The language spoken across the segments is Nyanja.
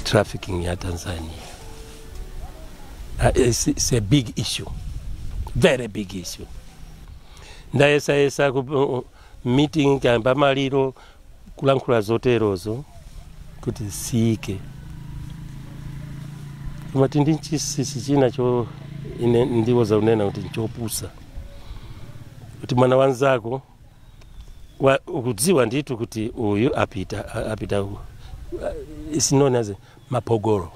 Trafficking ya Tanzania. It's a big issue, very big issue. Ndayesayesa ku meeting kamba maliro kulankhula zoterozo kuti siyike, koma tindi chisisi china cho ine ndiwoza unena kuti nchopusa, kuti mwana wanzako ukudziwa ndithu kuti uyu apita is known as mapogoro,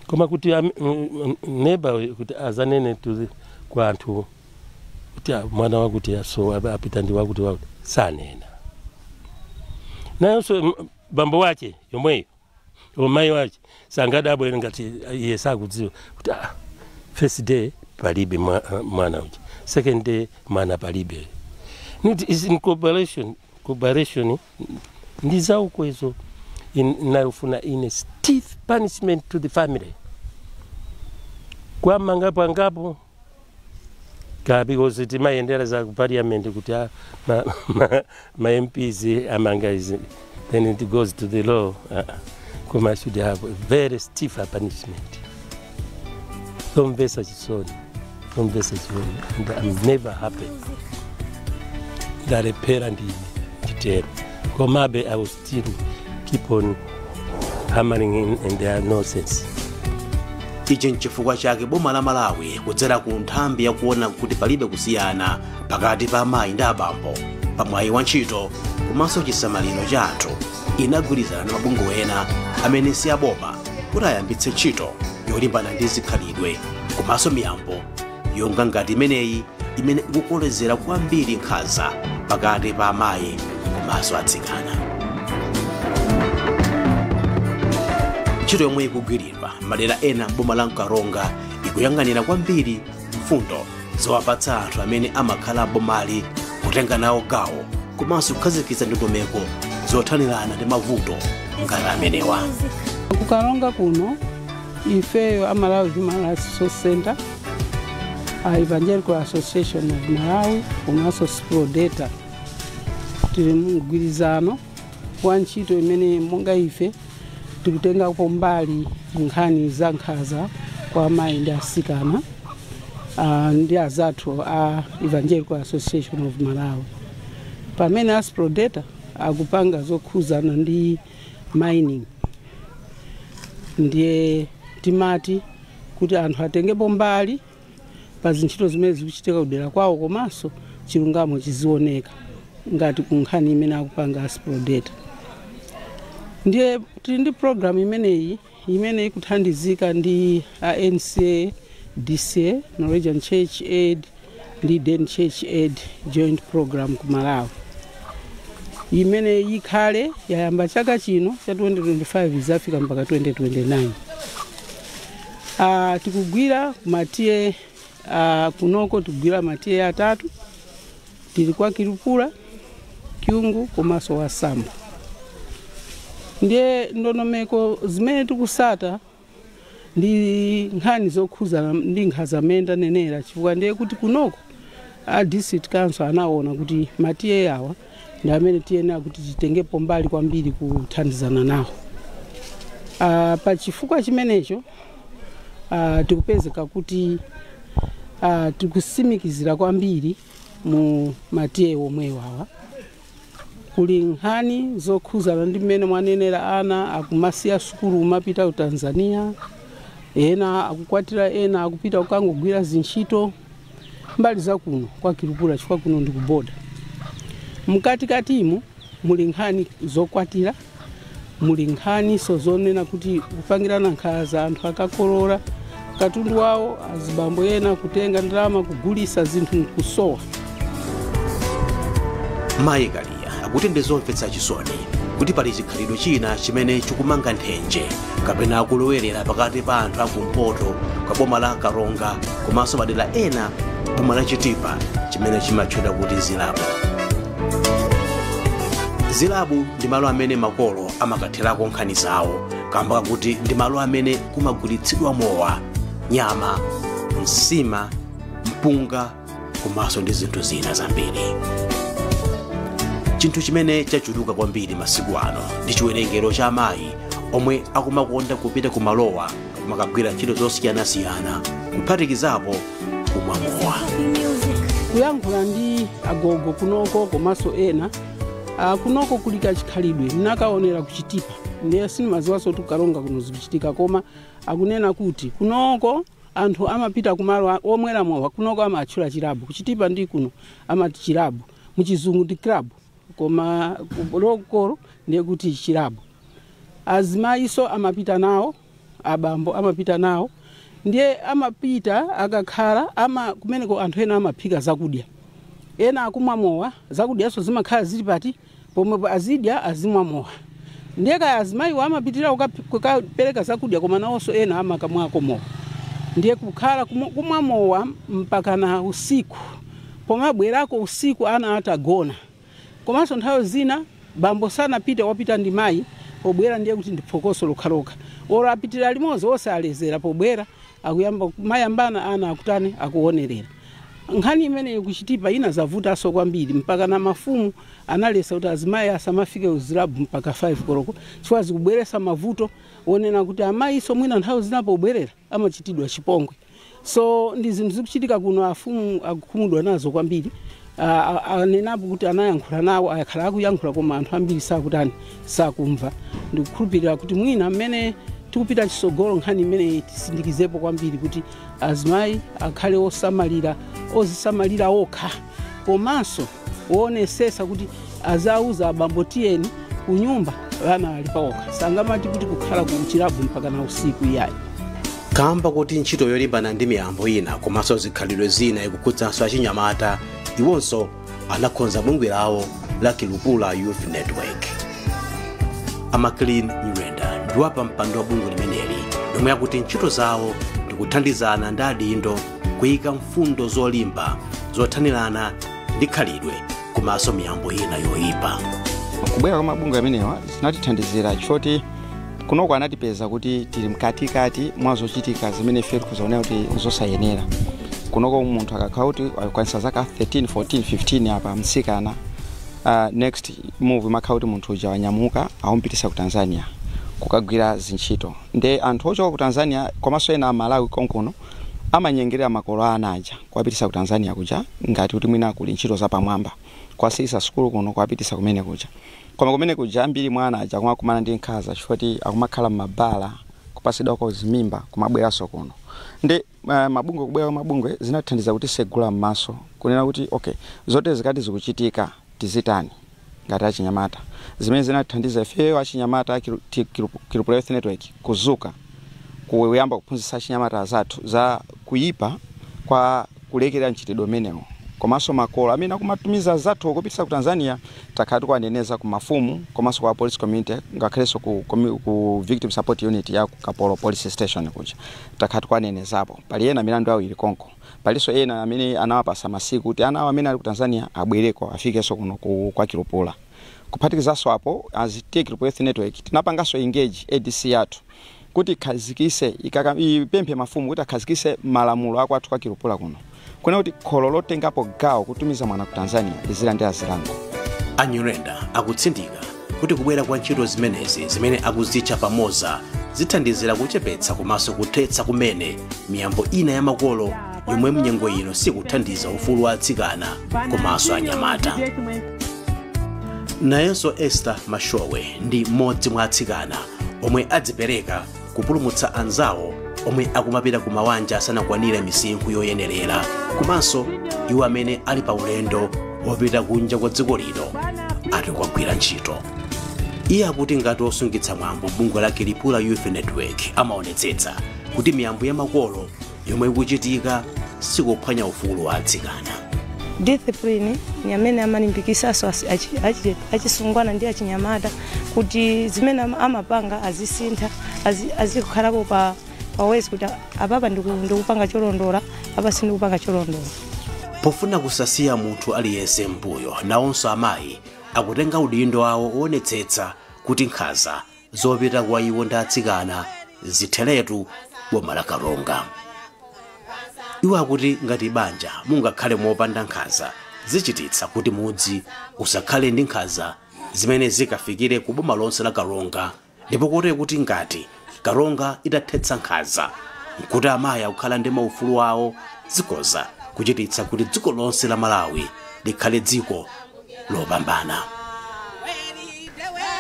koma kuti neba kuti azanene kwa anthu kuti mwana wakuti so apita ndi wakuti wakuti sanena. Nayonso bambo wache yomweyo mayi wache sangadabwere ngati iye sakudziwa kuti first day palibe mwana uja, second day mwana palibe. Niti is in cooperation ndi zaukwezo inayofuna ine stiff punishment to the family kwamangapo angapo ka, because timayendera za ku parliament kuti ma MPs amanga izi, then it goes to the law. Koma should have a very stiff punishment. Zomvesa chisoni, zomvesa chisoni, and I'm never happy. Ndalephera ndine nditero, komabe I will still keep on hammering in their nonsense. Ichi nchifukwa chake boma la Malawi, kudzera ku nthambi yakuona kuti palibe kusiyana pakati pa amayi ndi abambo pamwayi wa ntchito komanso chisamaliro cha anthu, inagwirizana ndi mabungwe ena amene si aboma kuti ayambitse ntchito yolimbana ndi zikhalidwe komanso miyambo yonga ngati imeneyi imene ikukolezera kwambiri nkhanza pakati pa amayi komanso atsikana. Ntchito yomwe ikugwiridwa madera ena boma la Karonga ikuyang'anira kwambiri mfundo zowapatsa anthu amene amakhala bomali kutenga nawo gawo komanso kukhazikitsa ndondomeko zothanirana ndi mavuto ngati amenewa. Kukaronga kuno ifeyo a Malawi Human Rights Resource Center, a Evangelical Association of Malawi komanso Sprodata tili mgwirizano wa ntchito imene monga ife tikutengapo mbali nkhani za nkhanza kwa amayi ndi asikana ndi azathu a Evangelical Association of Malawi, pamene a Sprodata akupanga zokhuzana ndi mining. Ndiye timati kuti anthu atengepo mbali pa zintchito zimene zikuchitika kudera kwawo komanso chilungamo chizioneka ngati ku nkhani imene akupanga a Sprodata. Ndiye tili ndi program imeneyi imene ikuthandizika ndi a NCA DCA, Norwegian Church Aid ndi Den Church Aid joint program ku Malawi, imene ikhale yayamba chaka chino cha 2025, izafika mpaka 2029. Tikugwira ma T/A kunoko, tikugwira ma T/A atatu. Tili kwa Kilupula, Kyungu komanso Wasamba. Ndiye ndondomeko zimene tikusata ndi nkhani zokhuzana ndi nkhanza amene ndanenera, chifukwa ndiye kuti kunoko a district council anaona kuti ma T/A awa ndi amene tiyenera kuti titengepo mbali kwambiri kuthandizana nawo. Pa chifukwa chimenecho tikupezeka kuti tikusimikizira kwambiri mu ma T/A omwewa awa. Kuli nkhani zokhuzana ndi mmene mwanenera, ana akumasiya sukulu kumapita ku Tanzania, ena akukwatira, ena akupita kukangogwira zintchito mbali za kuno kwa Kilupula, chifukwa kuno ndi kuboda. Mkatikatimu muli nkhani zokwatira, muli nkhani so zonena kuti kupangirana nkhanza, anthu akakolola katundu wawo, azibambo ena kutenga ndalama kugulisa zinthu nkusowa. Mayi Kaliya akuti ndi zomvetsa chisoni kuti pali chikhalidwe china chimene chikumanga nthenje kapena kulowerera pakati pa anthu akumpoto kwa boma la Karonga komanso madera ena boma la Chitipa, chimene chimatchedwa kuti zilabu. Zilabu ndi malo amene makolo amakatherako nkhani zawo, kamba kuti ndi malo amene kumagulitsidwa mowa, nyama, msima, mpunga komanso ndi zinthu zina zambiri. Chinthu chimene chachuluka kwambiri masiku ano ndi chiwerengero cha amayi Omwe akumakonda kupita kumalowa kumakagwira ntchito zosiyanasiyana, kuphatikizapo kumwa mowa. Kuyankhula ndi agogo kunoko komanso ena, kunoko kulika chikhalidwe ndinakaonera kuchitipa, ndiye sindimaziwanso kuti kukalonga kuno zikuchitika, koma akunena kuti kunoko anthu amapita kumalo omwera mowa. Kunoko amatchula chilabu, kuchitipa ndi kuno amati chilabu, muchizungu ndi club, koma lokolo ndiye kuti chilabu. Azimayiso amapita nawo, abambo amapita nawo, ndiye amapita akakhala ama kumeneko anthu ena amaphika zakudya, ena akumwa mowa, zakudyaso zimakhala zili pati pomwepo, azidya azimwa mowa. Ndiye kaya azimayiwo amapitira kukapereka zakudya, koma nawonso ena amakamwako mowa. Ndiye kukhala kumwa mowa mpaka na usiku, pomabwerako usiku ana atagona. Komanso nthawi zina bambo sanapite, wapita ndi mayi, pobwera ndiye kuti ndi phokoso lokhalokha, olo apitira limodzi onse alezera, pobwera akuyamba mayambana, ana akutani, akuonerera. Nkhani imeneyi kuchitipa ina zavutanso kwambiri, mpaka na mafumu analesa kuti azimayi asamafike uzilabu mpaka 5 koloko, chifukwa zikubweresa mavuto wonena kuti amayiso mwina nthawi zina pobwerera amachitidwa chipongwe. So ndi zinthu zikuchitika kuno, afumu akukhumudwa nazo kwambiri. Anenapo kuti anayankhula nawo, akhala akuyankhula, koma anthu ambiri sakutani, sakumva. Ndikukhulupirira kuti mwina mmene tikupita chitsogolo nkhani imeneyi tisindikizepo kwambiri kuti azimayi akhale osamalira, ozisamalira okha, komanso wonesesa kuti azauza abambo, tiyeni kunyumba, vana ali paokha, sangamati kuti kukhala kuchilabu mpaka na usiku, iyayi. Kamba kuti ntchito yolimbana ndi miyambo ina komanso zikhalidwe zina ikukhudzanso achinyamata, iwonso anakonza bungwe lawo la Kilupula Youth Network. Amaclean Nyirenda ndiwapa mpando wa bungwe limeneli, lomwe akuti ntchito zawo ndikuthandizana ndi adindo kuyika mfundo zolimba zothanirana ndi khalidwe komanso miyambo ina yoyipa. Kubwera kwa mabungwe amenewa zinatithandizira choti kunoko anatipeza kuti tili mkatikati mwa zochitika zimene ife tikuzaonera kuti zosayenera. Kunoko munthu akakhala kuti akwanisa zaka 13, 14, 15 apa, mtsikana, next move imakhala kuti munthu uja wanyamuka, awumpitisa ku Tanzania kukagwira zintchito. Nde anthu ochoka ku Tanzania komanso ena Amalawi konkuno amanyengerera makolo ana aja kuwapitisa ku Tanzania kuja, ngati kuti mwina kuli ntchito zapamwamba, kwasiyisa sukulu kuno, kuwapitisa kumene kuja. Koma kumene kuja ambiri mwa ana aja akumakumana ndi nkhanza, chifukwa kuti akumakhala m'mabala, kupasidwa kwa zimimba, kumabweranso kuno. Ndi mabungwe, kubwera kwa mabungwe zinathandiza kuti segula m'maso kunena kuti okay, zote zikati zikuchitika, tizitani ngati achinyamata? Zimene zinathandiza ifeyo achinyamata Kilupula Youth Network kuzuka, kuyamba kuphunzitsa achinyamata azathu za kuyipa kwa kulekera mchitidwe umenewo. Komanso makolo amene akumatumiza zathu kupitisa ku Tanzania, takhala tikuwaneneza ku mafumu komanso kwa police community, ngakhalenso ku victim support unit ya ku Kapolo Police Station kuja takhala tikuwanenezapo. Pali ena milandu yawo ili konko, palinso ena amene anawapasa masiku kuti ana awo amene ali ku Tanzania abwereko, afikenso kuno kwa Kilupula. Kuphatikizanso apo, as Kilupula Youth Network tinapanganso engage ADC yathu kuti ikhazikise, ipemphe mafumu kuti akhazikise malamulo akwathu kwa Kilupula kuno, kuna kuti kholo lotengapo gawo kutumiza mwana ku Tanzania lizilandira zilango. Anyirenda akutsindika kuti kubwera kwa ntchito zimenezi zimene akuzitcha pamoza zithandizira kuchepetsa komanso kuthetsa kumene miyambo ina ya makolo yomwe mnyengo ino sikuthandiza ufulu wa atsikana komanso anyamata. Nayenso Esther Mashowe ndi mmodzi mwa atsikana omwe adzipereka kupulumutsa anzawo omwe akumapita ku mawanja asanakwanire misinkhu yoyenerera, komanso iwo amene ali pa ulendo wopita kunja kwa dziko lino atikugwira ntchito. Iye akuti ngati osungitsa mwambo bungwe la Kilupula Youth Network amaonetsetsa kuti miyambo ya makolo yomwe ikuchitika sikuphwanya ufulu wa atsikana. Discipline ni amene amalimbikisaso achisungwana ndi achinyamata kuti zimene amapanga azisintha, azikhalako pa ways kuti apapa ndikupanga cholondola, apa sindikupanga cholondola. Pofuna kusasiya munthu aliyense mbuyo, nawonso amayi akutenga udindo awo woonetsetsa kuti nkhanza zopita kwa iwo ndi atsikana zitheretu boma la Karonga. Iwo akuti ngati banja mungakhale mopanda nkhanza, zichititsa kuti mudzi usakhale ndi nkhanza zimene zikafikire ku boma lonse la Karonga. Ndipo kotero kuti ngati Karonga itathetsa nkhanza nkuti amayi akukhala ndi maufulu awo, zikhoza kuchititsa kuti dziko lonse la Malawi likhale dziko lopambana.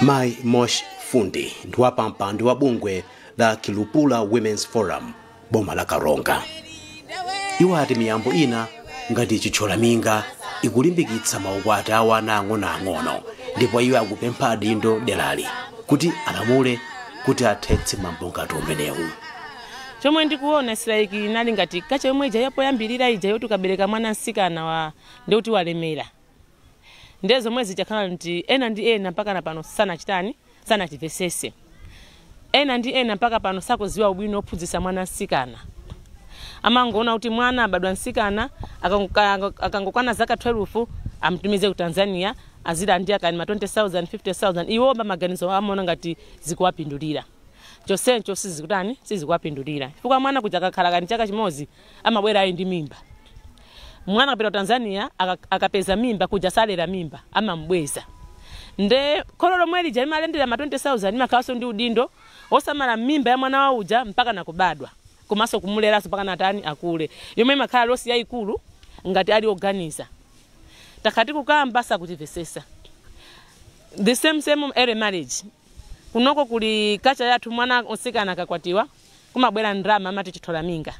Mayi Mosh Fundi ndi wapampando wa bungwe la Kilupula Women's Forum, boma la Karonga. Iwo ati miyambo ina ngati chithyolaminga ikulimbikitsa maukwati awo ana ang'onoang'ono, ndipo iwo akupempha adindo derali kuti alamule kuti athetse mwambo ngati umenewu. Chomwe ndikuona silaiki inali ngati kacha yomwe ija yapoyambirira ija yoti ukabereka mwana msikana wa ndikuti walemera, ndiye zomwe zichakhala nti ena ndi ena mpaka na pano sanachitani, sanachimvesese. Ena ndi ena mpaka pano sakuziwa ubwino ophunzitsa mwana msikana. Amangoona kuti mwana abadwa msikana, akangokwana zaka 12 amtumize ku Tanzania azilandira kani ma 20,000, 50,000. Iwo maganizo amaona ngati zikuwapindulira, chonsecho sizikutani, sizikuwapindulira, chifukwa mwana kuja akakhala kani chaka chimodzi amabwera ali ndi mimba. Mwana akapita ku Tanzania akapeza mimba kuja salera mimba, amambweza. Nde kholo lomwe lija limalendera ma 20,000 limakhalanso ndi udindo osamala mimba ya mwana wa uja mpaka nakubadwa, komanso kumuleranso mpaka natani akule, yomwe imakhala loss yayikulu ngati ali oganiza. Takhati kukamba sakutimvesesa. The same same early marriage kunoko kuli kacha yathu, mwana osikana akakwatiwa kumabwera ndrama amati chitholaminga.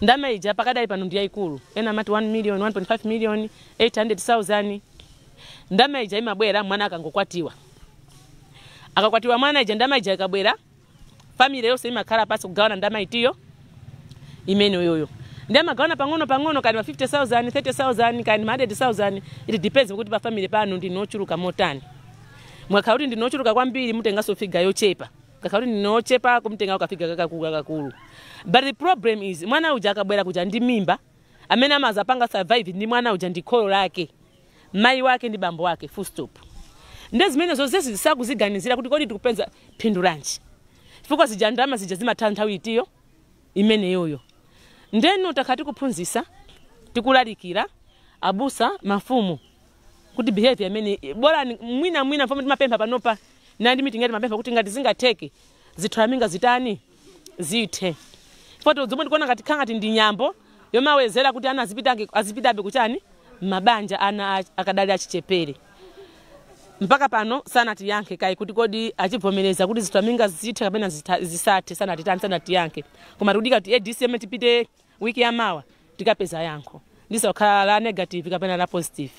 Ndama ija pakadali pano ndi yayikulu, ena amati 1 million, 1.5 million, 800,000. Ndama ija imabwera mwana akangokwatiwa. Akakwatiwa mwana ija, ndama ija ikabwera, family yonse imakhala pasi kugawana ndama itiyo imene yoyo. Ndi amagawana pang'ono pang'ono, kani ma 50,000, 30,000, kani ma 100,000. It depends kuti pa family pano ndinochuluka motani. Mwakhala kuti ndinochuluka kwambiri, mutenganso figure yochepa. Kakhala kuti ndinochepa, kumtenga ka figure kakakulu kakakulu. But the problem is, mwana uja akabwera kuja ndi mimba, amene amazapanga survive ndi mwana uja ndi kholo lake, mayi wake ndi bambo wake, full stop. Ndi zimene zonse zisakuziganizira kuti kodi tikupeza phindu lanji, chifukwa zija ndalama zija zimatha nthawi itiyo imeneyoyo. Ndeno takhati kuphunzitsa, tikulalikira abusa, mafumu, kuti behavior imene bora mwina mwina mfomo timapempha panopa nandi meeting yati mapempha kuti ngati zingatheke zitholaminga zitani, zithe. Foto zomwe ndikuona ngati khangati ndi nyambo yomawezera kuti ana azipitabe kuchani mabanja, ana akadali achichepere. Mpaka pano sanatiyankhe kai kuti kodi achivomereza kuti zitholaminga zithe kapena zisathe. Sanatitani, sanatiyankhe. Koma tikudika kuti ADCM tipite wiki yamawa tikapeza yankho, ndisakhala la negative kapena la positive.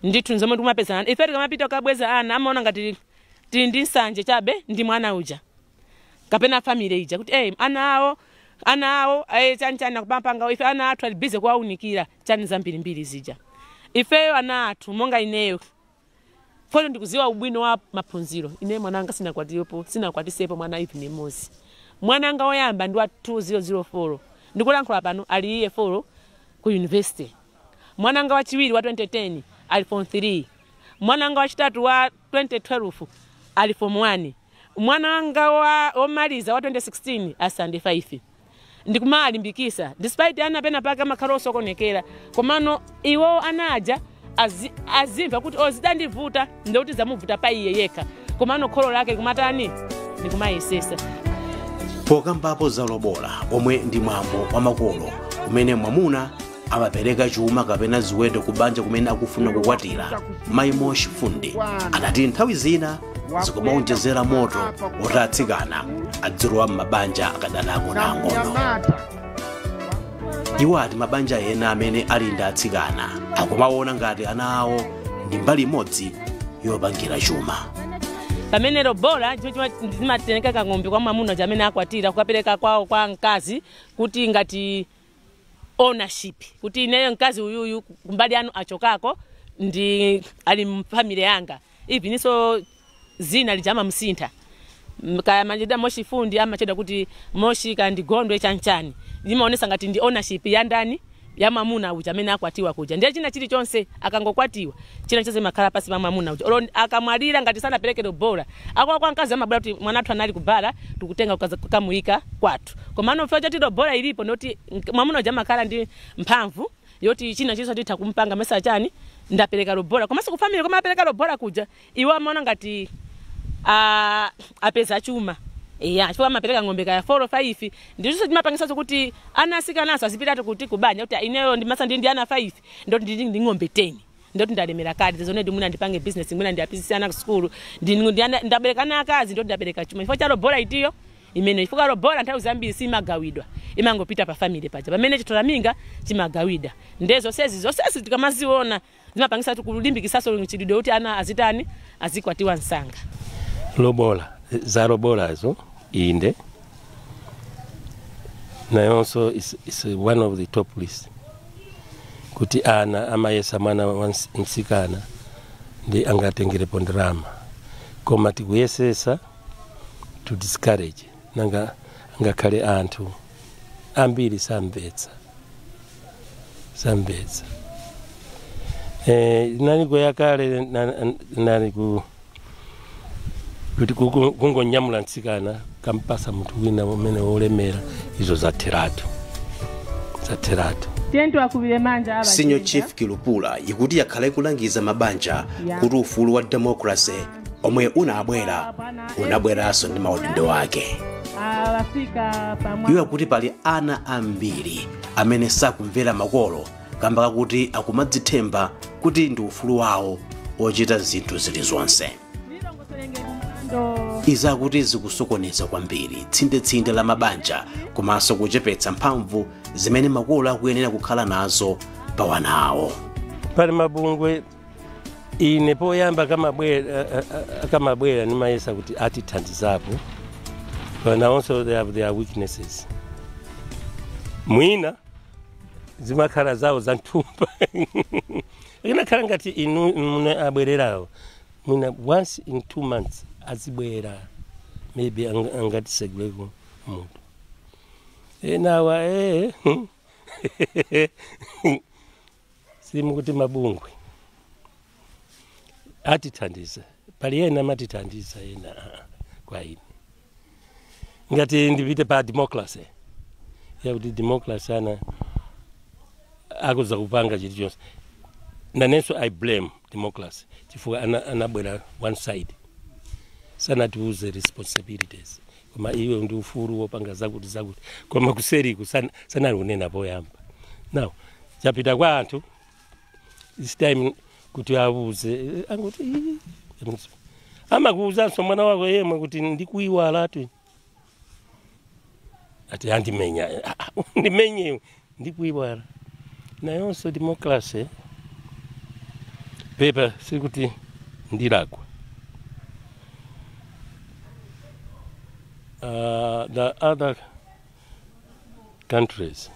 Ndithu nzomwe tikumapeza ife tikamapita kukabweza ana, amaona ngati tili ndi nsanje chabe ndi mwana uja kapena family ija, kuti ana awo, ana awo chani chani akupampanga. Ife ana athu ali busy kuwaunikira chani zambirimbiri zija. Ifeyo ana athu, monga ineyo foto ndikuziwa ubwino wa maphunziro. Ine mwananga sinakwatirepo, sinakwatisepo mwana even imodzi. Mwananga woyamba ndi wa 2004, ndikulankhula pano ali year 4 ku university. Mwananga wachiwiri wa 2010 ali form 3. Mwananga wachitatu wa 2012 ali form 1. Mwananga wa omaliza wa 2016 asande 5. Ndikumalimbikisa despite ana pena pake amakhala osokonekera, komano iwo anaja azimva kuti ozidandivuta ndikuti zamuvuta pa iye yekha, komano kholo lake kumatani, ndikumayesesa. Pokambapo za lobola, omwe ndi mwambo wa makolo umene mwamuna amapereka chuma kapena ziweto ku banja kumene akufuna kukwatira, Mayi Moshi Fundi anati nthawi zina zikumaonjezera moto woti atsikana adzilowa m'mabanja akadali ang'onoang'ono. Iwo ati mabanja ena amene ali ndi atsikana akumaona ngati ana awo ndi mbali imodzi yopangira chuma. Pamene lobola zimateneka kang'ombe kwa mwamuna amene akwatira kukapereka kwawo kwa mkazi, kuti ngati ownership, kuti ineyo mkazi uyuyu kumbali anu achokako ndi ali mfamily yanga. Even so zina lija amamsintha, kaya macheda Moshi Fundi, amacheda kuti Moshi kandi Gondwe chanchani, limaonesa ngati ndi ownership ya ndani, ya mwamuna uja amene akwatiwa kuja. Ndiye china chilichonse akangokwatiwa, china chonse makhala pasi pa mwamuna uja. Olo akamwalira, ngati sanapereke lobola, akwa mkazi amabwera kuti mwana athu anali kubala, tikutenga kukamuyika kwathu. Komano chifukwa choti lobola ilipo, noti mwamuna uja amakhala ndi mphamvu yoti china chilichonse titha kumpanga mesa chani, ndapereka lobola. Komanso ku family koma apereka lobola kuja, iwo amaona ngati apeza chuma. Eya, chifukwa amapereka ng'ombe kaya 4 or 5, ndizo timapangisanso kuti ana asikanaso azipitatu kuti kubanja kuti ineyo ndimasa ndi ana 5, ndoti ndi ng'ombe 10, ndoti ndalemera kale zone ndi mwina ndipange business, mwina ndiapisise ana ku sukulu, ndabereka ana akazi, ndoti ndabereka chuma. Chifukwa cha lobola itiyo imene, chifukwa lobola nthawi zambiri simagawidwa, imangopita pa family paja, pamene chitolaminga chimagawida. Ndezo sezi zonsezi tikamaziona zimapangisa kulimbikisaso chididwe kuti ana azitani azikwatiwa msanga. Lobola za lobolazo inde nayonso is one of the top list kuti ana amayesa mwana msikana ndi angatengerepo ndalama, koma tikuyesesa to discourage nanga angakhale anthu ambiri samvetsa. Nani kuyakale nani kuti kungonyamula mtsikana kampasa munthu wina umene wolemera, izo zatheratu. Senior Chief Kilupula ikuti yakhale kulangiza mabanja kuti ufulu wa democracy omwe unabwera unabweranso ndi maudindo ake. Iwo akuti pali ana ambiri amene sakumvera makolo kamba kakuti akumadzithemba kuti ndi ufulu wawo wochita zinthu zilizonse. Izakuti zikusokoneza kwambiri tsindetsinde la mabanja komanso kuchepetsa mphamvu zimene makolo akuyenera kukhala nazo pa wana awo. Pali mabungwe ine poyamba akamabwera nimayesa kuti atithandizapo, but also they have their weaknesses. Mwina zimakhala zawo za nthumba inakhala ngati inu mune abwererawo mwina once in 2 months azibwera, maybe angatisegweko munthu enawa simukuti mabungwe atithandiza, pali ena amatithandiza ena kwa ine ngati ndipite pa democracy yakuti democracy ana akuza kupanga chilichonse. Nanenso I blame democracy chifukwa anabwera one side sanatiuze responsibilities, koma iwe ndi ufulu wopanga zakuti zakuti, koma kuseriku sanali kunena poyamba. Now chapita kwa anthu this time kuti auze anguti amakuuzanso mwana wako yemwe kuti ndikuiwala atu ati andimenya ndimenye ndikuiwala. Nayonso democracy pepa sikuti ndilakwa. The other countries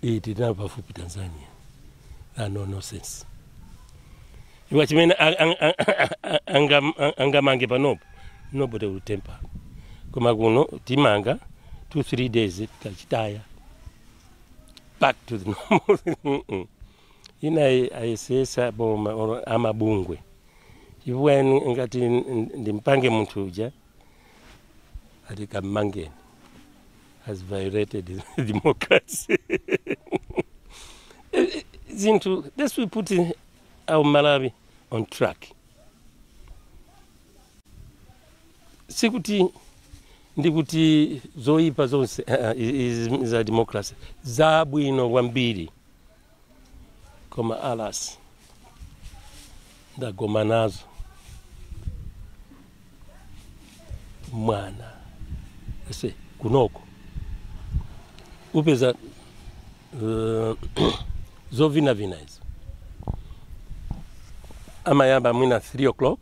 iti pafupi Tanzania no nonsense. Iwa chimene angamange panopo nobody will temper. Koma kuno timanga 2-3 days tachitaya back to the normal. Ina ayesesa boma amabungwe chifukwa ngati ndimpange munthu uja ati kamangeni has violated democracy. Zinthu this we put our Malawi on track. Sikuti ndikuti zoipa zonse za democracy zabwino kwambiri, koma alas ndagoma nazo mwana ese kunoko upeza zovina vina izo amayamba mwina 3 o'clock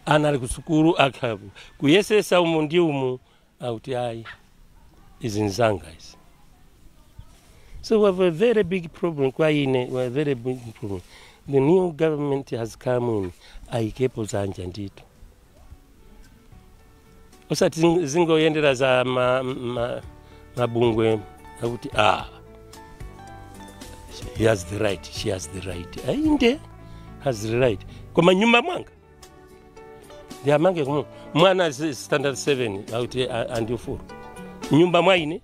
ana ali kusukuru akhabu kuyesesa umu ndi umu auti ayi izi nzanga izi. So we have a very big problem kwa ine, we have a very big problem. The new government has come in ayikepo zanja ndito osati zingoyendera za mabungwe akuti he has the right, she has the right, ainde has the right, koma nyumba mwanga ndiamange kumu mwana standard 7 auti andi 4 nyumba mwaine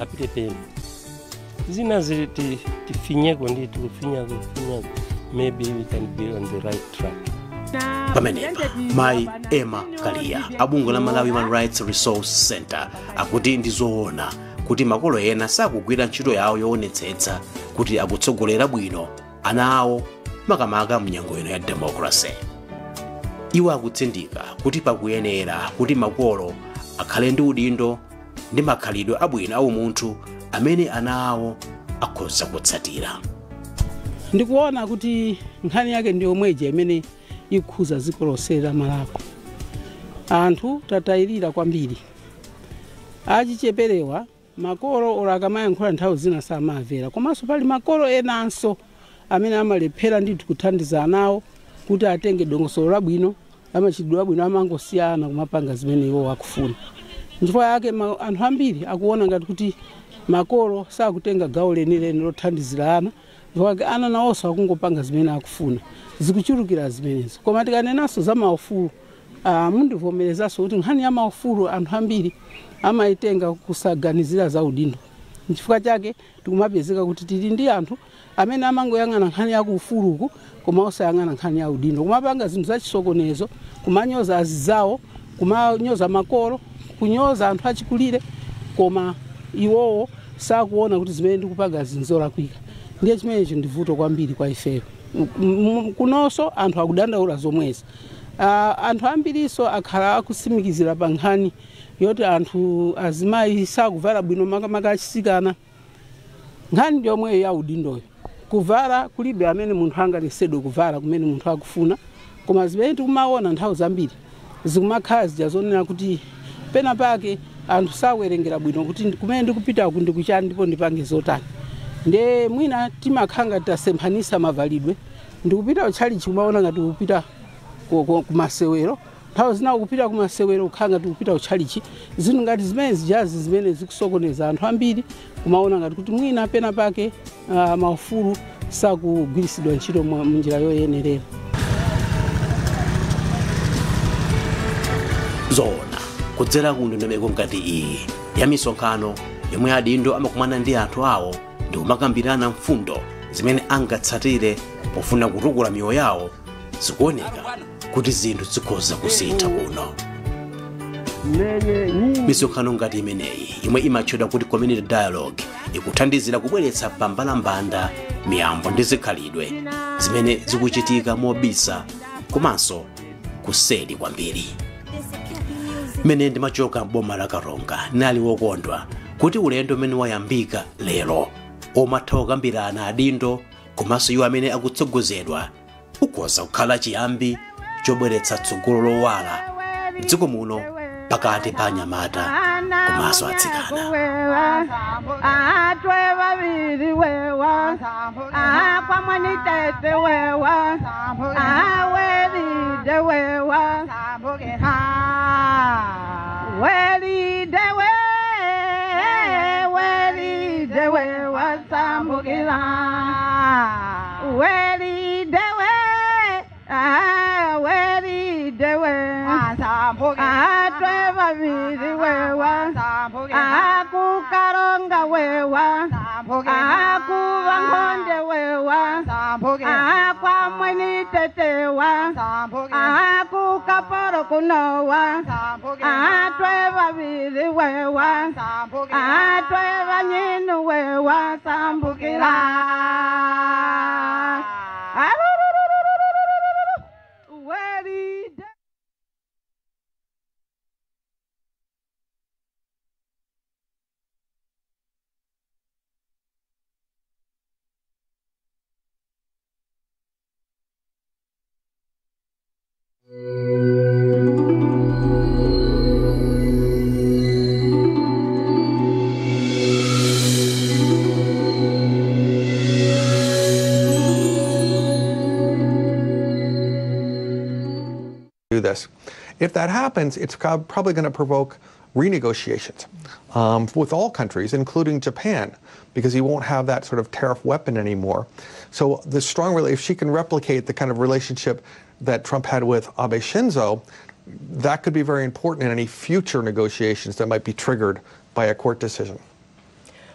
apite peni zina zili tifinyeko ndi tufinyako, maybe we can be on the right track. Pamenepa mayi Emma Kalia abungwe la Malawi Human Rights Resource Center akuti ndi zoona kuti makolo ena sakugwira ntchito yawo yoonetsetsa kuti akutsogolera bwino ana awo, makamaka mnyengo ino ya democracy. Iwo akutsindika kuti pakuyenera kuti makolo akhale ndi udindo ndi makhalidwe abwino a umunthu amene ana awo akhoza kutsatira. Ndikuona kuti nkhani yake ndi yomweja imene ikukhuza dziko lonse la Malawi. Anthu tatayirira kwambiri, achicheperewa makolo ora akamayankhula nthawi zina samamvera, komanso pali makolo enanso amene amalephera ndithu kuthandiza anawo kuti atenge dongosolo labwino amachidwe abwino, amangosiyana kumapanga zimene iwo akufuna. Nchifukwa yake anthu ambiri akuona ngati kuti makolo sakutenga gawo lenileni lothandizira ana, chifukwa ana nawonso akungopanga zimene akufuna, zikuchulukira zimenezo. Koma tikanenanso za maufulu, mundivomerezanso kuti nkhani ya maufulu anthu ambiri amaitenga kusaganizira za udindo. Nchifukwa chake tikumapezeka kuti tili ndi anthu amene amangoyang'ana nkhani ya kuufuluku koma osayang'ana nkhani ya udindo, kumapanga zinthu zachisokonezo, kumanyoza azizawo, kumanyoza makolo, kunyoza anthu achikulire, koma iwowo sakuona kuti zimene ndikupanga zinzolakwika. Ndiye chimenecho ndi vuto kwambiri kwa ifeyo. Kunonso anthu akudandaula zomwezi. Anthu ambiriso akhala akusimikizira pa nkhani yoti anthu azimayi sakuvala bwino, makamaka achisikana. Nkhani ndi yomweyo ya udindoyo. Kuvala kulibe amene munthu angalesedwe kuvala kumene munthu akufuna, koma zimene tikumaona nthawi zambiri zikumakhala zija zonena kuti pena pake anthu sawerengera bwino kuti kumene ndikupitaku ndikuchani ndipo ndipange zotani. Ndiye mwina timakhala ngati tasemphanisa mavalidwe, ndikupita kutchalichi kumaona ngati kupita kumasewero, nthawi zina kupita kumasewero kukhala ngati kupita kutchalichi. Zinthu ngati zimene zijazi zimene zikusokoneza anthu ambiri kumaona ngati kuti mwina pena pake maufulu sakugwiritsidwa ntchito munjira yoyenerera. Zoona, kudzera ku ndondomeko ngati iyi ya misonkhano yomwe adindo amakumana ndi anthu awo ndi kumakambirana mfundo zimene angatsatire pofuna kutukula miyoyo yawo, zikuoneka kuti zinthu zikhoza kusintha kuno. Misonkhano ngati imeneyi yomwe imatchedwa kuti community dialogue ikuthandizira kubweretsa pambalambanda miyambo ndi zikhalidwe zimene zikuchitika mobisa komanso kuseri kwambiri. Mmene ndimachoka m'boma la Karonga nali wokondwa kuti ulendo umene wayambika lero omatha kukambirana adindo komanso iwo amene akutsogozedwa ukhoza kukhala chiyambi chobweretsa tsogolo lowala mdziko muno pakati pa anyamata komanso atsikana. Atwe babiri wewa, akwamwanitete wewa, aweride wewa, weride we, weride wewa, sambukila, weride we, weride we, atwe babiri wewa, akukaronga wewa, akuvangonde wewa, akwamwenitetewa, akukaporo kunowa, atwe babiri wewa, atwe banyinu wewa, sambukila. Do this. If that happens, it's probably going to provoke renegotiations with all countries, including Japan, because he won't have that sort of tariff weapon anymore. So the strong, if she can replicate the kind of relationship that Trump had with Abe Shinzo, that could be very important in any future negotiations that might be triggered by a court decision.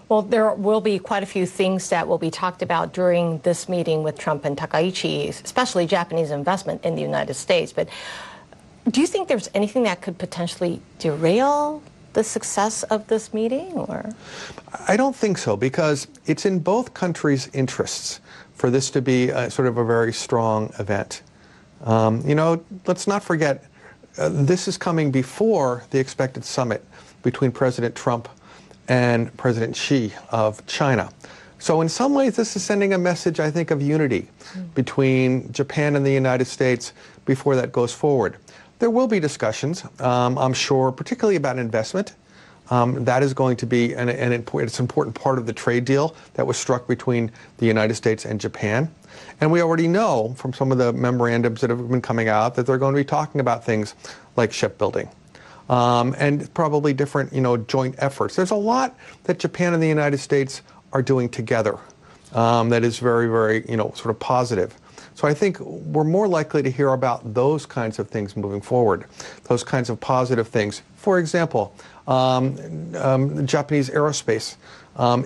Well, there will be quite a few things that will be talked about during this meeting with Trump and Takaichi, especially Japanese investment in the United States. But do you think there's anything that could potentially derail the success of this meeting? Or I don't think so, because it's in both countries' interests for this to be a, sort of a very strong event. You know, let's not forget, this is coming before the expected summit between President Trump and President Xi of China. So in some ways, this is sending a message, I think, of unity between Japan and the United States before that goes forward. There will be discussions, I'm sure, particularly about investment. That is going to be an important part of the trade deal that was struck between the United States and Japan. And we already know from some of the memorandums that have been coming out that they're going to be talking about things like shipbuilding. And probably different, you know, joint efforts. There's a lot that Japan and the United States are doing together that is very, very, you know, sort of positive. So I think we're more likely to hear about those kinds of things moving forward, those kinds of positive things. For example, Japanese Aerospace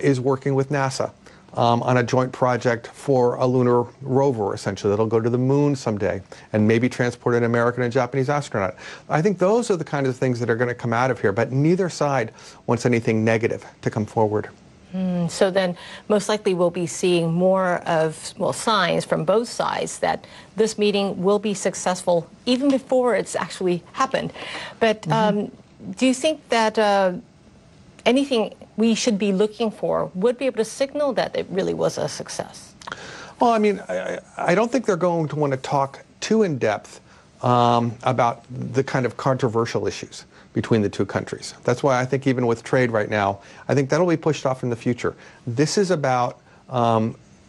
is working with NASA on a joint project for a lunar rover, essentially, that'll go to the moon someday and maybe transport an American and Japanese astronaut. I think those are the kinds of things that are going to come out of here, but neither side wants anything negative to come forward. So then most likely we'll be seeing more of, well, signs from both sides that this meeting will be successful even before it's actually happened. But do you think that anything we should be looking for would be able to signal that it really was a success? Well, I mean, I don't think they're going to want to talk too in depth about the kind of controversial issues between the two countries. That's why I think even with trade right now, I think that'll be pushed off in the future. This is about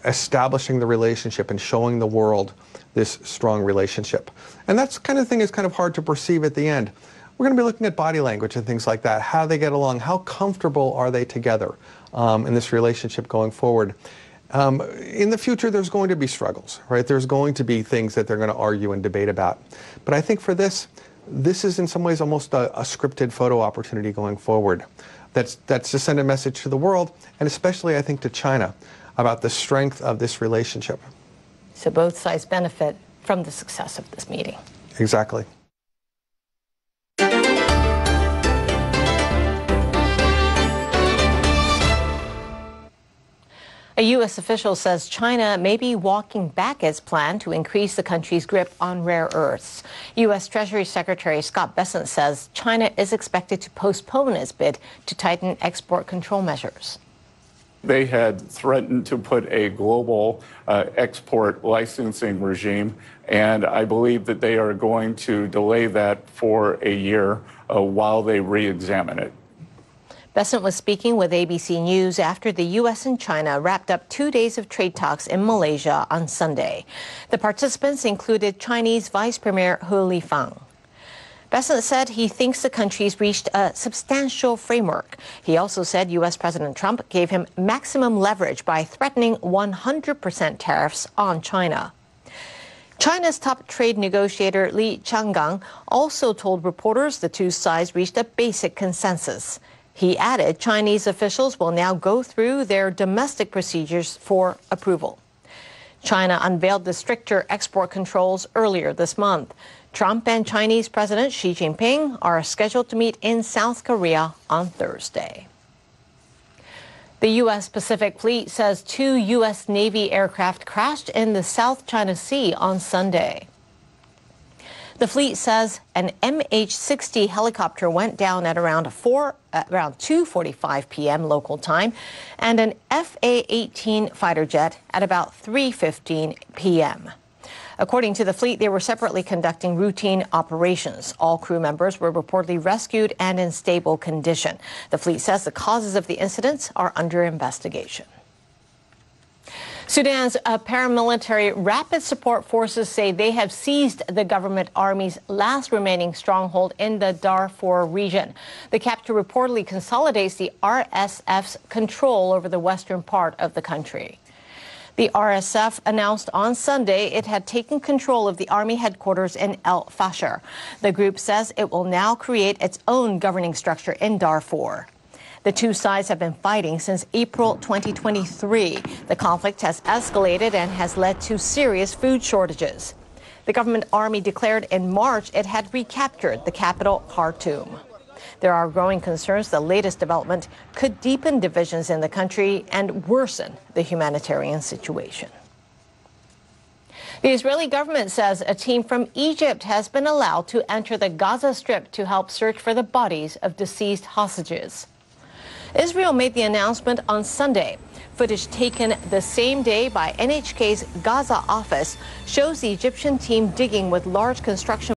establishing the relationship and showing the world this strong relationship. And that's kind of thing is kind of hard to perceive at the end. We're going to be looking at body language and things like that, how they get along, how comfortable are they together in this relationship going forward. In the future, there's going to be struggles, right? There's going to be things that they're going to argue and debate about. But I think for this, this is in some ways almost a scripted photo opportunity going forward. That's to send a message to the world, and especially, I think, to China about the strength of this relationship. So both sides benefit from the success of this meeting. Exactly. A U.S. official says China may be walking back its plan to increase the country's grip on rare earths. U.S. Treasury Secretary Scott Bessent says China is expected to postpone its bid to tighten export control measures. They had threatened to put a global export licensing regime, and I believe that they are going to delay that for a year while they re-examine it. Bessent was speaking with ABC News after the U.S. and China wrapped up 2 days of trade talks in Malaysia on Sunday. The participants included Chinese Vice Premier He Lifeng. Bessent said he thinks the countries reached a substantial framework. He also said U.S. President Trump gave him maximum leverage by threatening 100% tariffs on China. China's top trade negotiator Li Changgang also told reporters the two sides reached a basic consensus. He added Chinese officials will now go through their domestic procedures for approval. China unveiled the stricter export controls earlier this month. Trump and Chinese President Xi Jinping are scheduled to meet in South Korea on Thursday. The U.S. Pacific Fleet says 2 U.S. Navy aircraft crashed in the South China Sea on Sunday. The fleet says an MH-60 helicopter went down at around 2:45 p.m. local time and an FA-18 fighter jet at about 3:15 p.m. According to the fleet, they were separately conducting routine operations. All crew members were reportedly rescued and in stable condition. The fleet says the causes of the incidents are under investigation. Sudan's paramilitary Rapid Support Forces say they have seized the government army's last remaining stronghold in the Darfur region. The capture reportedly consolidates the RSF's control over the western part of the country. The RSF announced on Sunday it had taken control of the army headquarters in El Fasher. The group says it will now create its own governing structure in Darfur. The two sides have been fighting since April 2023. The conflict has escalated and has led to serious food shortages. The government army declared in March it had recaptured the capital, Khartoum. There are growing concerns the latest development could deepen divisions in the country and worsen the humanitarian situation. The Israeli government says a team from Egypt has been allowed to enter the Gaza Strip to help search for the bodies of deceased hostages. Israel made the announcement on Sunday. Footage taken the same day by NHK's Gaza office shows the Egyptian team digging with large construction